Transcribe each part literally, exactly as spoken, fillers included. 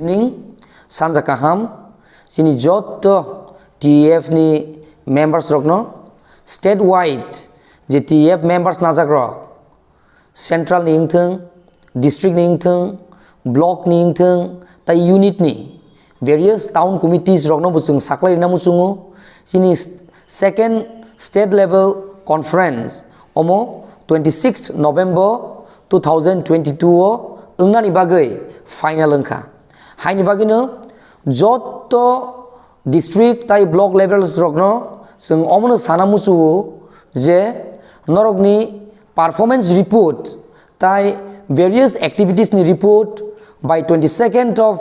Ning sanja kaham, chini jotto T F ni members rokno, state wide je T F members najak rok, central ni wngthung, district ni wngthung, block ni wngthung, tai unit ni various town committees rokno bo chwng saklai rina muchungo. Chini second state level conference omo twenty sixth November two thousand twenty-two o wngnani bagwi final wngkha. Haini bagwino jotto district tai block levels rokno chwng omono sana muchuo je norokni performance report tai various activities ni report by twenty-second of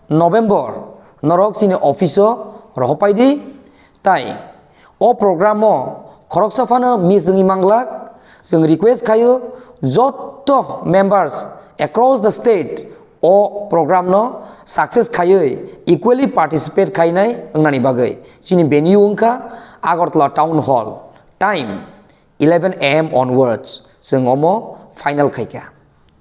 November norok chini office o rohopai di. Tai o program o khoroksa phano miss wngwi manglak. Chwng request khaio jotto members across the state o program no success khaiwi equally participate khainai wngnani bagwi. Chini venue wngkha Agartala Town Hall. Time eleven A M onwards chwng omo final khaikha.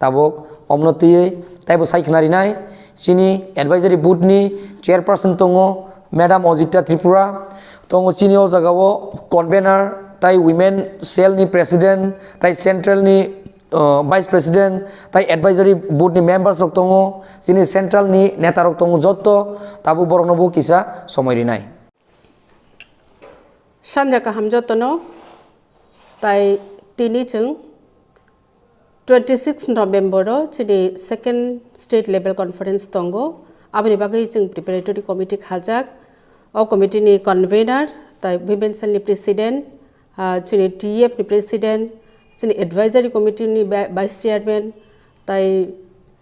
Tabuk omno twiwi taibo sai khna rinai chini advisory board ni chairperson tongo Madam Ojita Tripura, tongo chini o jaga o convener tai women cell ni president tai central ni, uh, vice president tai advisory board ni members rok tongo, chini central ni neta rok tongo jotto, tabuk borok no bo kisa somoi rinai. Sanja kaham jotono, tai tini chwng twenty six November o chini second state level conference tongo. Aboni bagwi chwng preparatory committee khajak. O committee ni convener tai women cell ni president, ah, chini T F ni president, chini advisory committee ni ba-, vice chairman, tai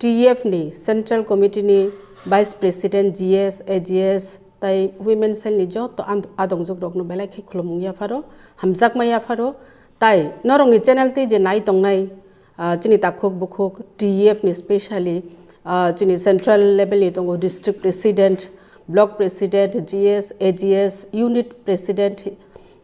T F ni central committee ni vice president, G S, A G S, tai women cell ni joto and-, adongjwk rokno belai khe khulumung yapharo, hamjakma yapharo, tai norokni channel twi je nai tongnai, ah, chini takhuk bukhuk T F ni specially, ah, chini central level ni tongo district president, block president, G S, A G S, unit president,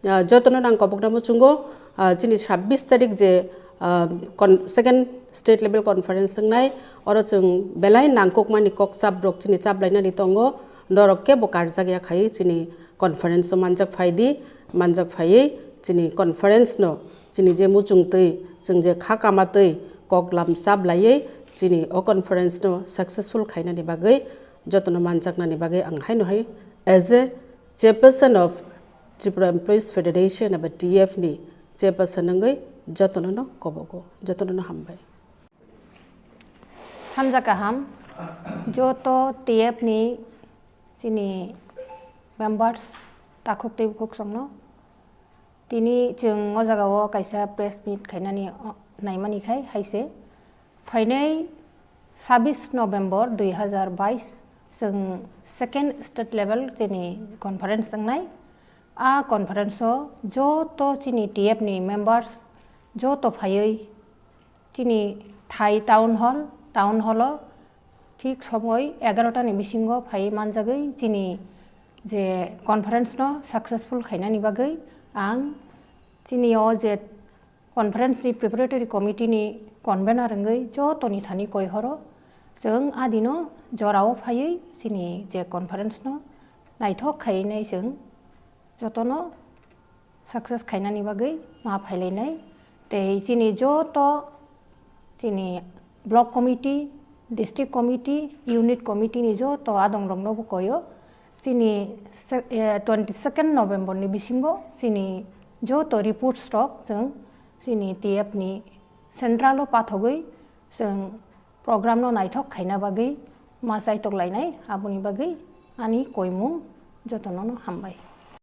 ah, jotono nang kobokna muchungo, ah, chini sabbish tarik je, ah, con-, second state level conference wngnai, oro chwng belai nangkukmani kok chap rok chini chap lainani tongo, norok kebo karjak ya khai chini conference o manjak phai di, manjak phaiwi chini conference no chini je muchung twi, chwng je kha kama twi kok lam chap laiwi chini o conference no successful khainani bagwi jotono manjaknani bagwi ang haino hai as a chairperson of Tripura Employees Federation eba T F ni chairperson wngwi jotono no kobogo, jotono no hambai. Sanja kaham, joto T F ni chini members takhuk tei bukhuk songno. Tini chwng o jaga o kaisa press meet khainani o-, naimani khai hai se. Phainai sabbish November dui hazar bais chwng second state level chini conference wngnai. A conference o joto chini T F ni members joto phaiwi chini thai town hall, town hall o thik somoi egarota ni bisingo phaiwi manjagwi chini je conference no successful khainani bagwi ang chini o je conference ni preparatory committee ni convener wngwi joto ni thani koi horo chwng a dino jorao phaiwi chini je conference no naithok khaiwi nai chwng jotono success khainani bagwi ma phailainai. Tei chini joto chini block committee, district committee, unit committee ni joto adong rokno bo koyo. Chini se-, eh, twenty second November ni bisingo chini joto reports rok chwng chini T F ni central o pathogwi chwng program no naithok khaina bagwi ma chaitok lainai, aboni bagwi ani koimung jotono no hambai.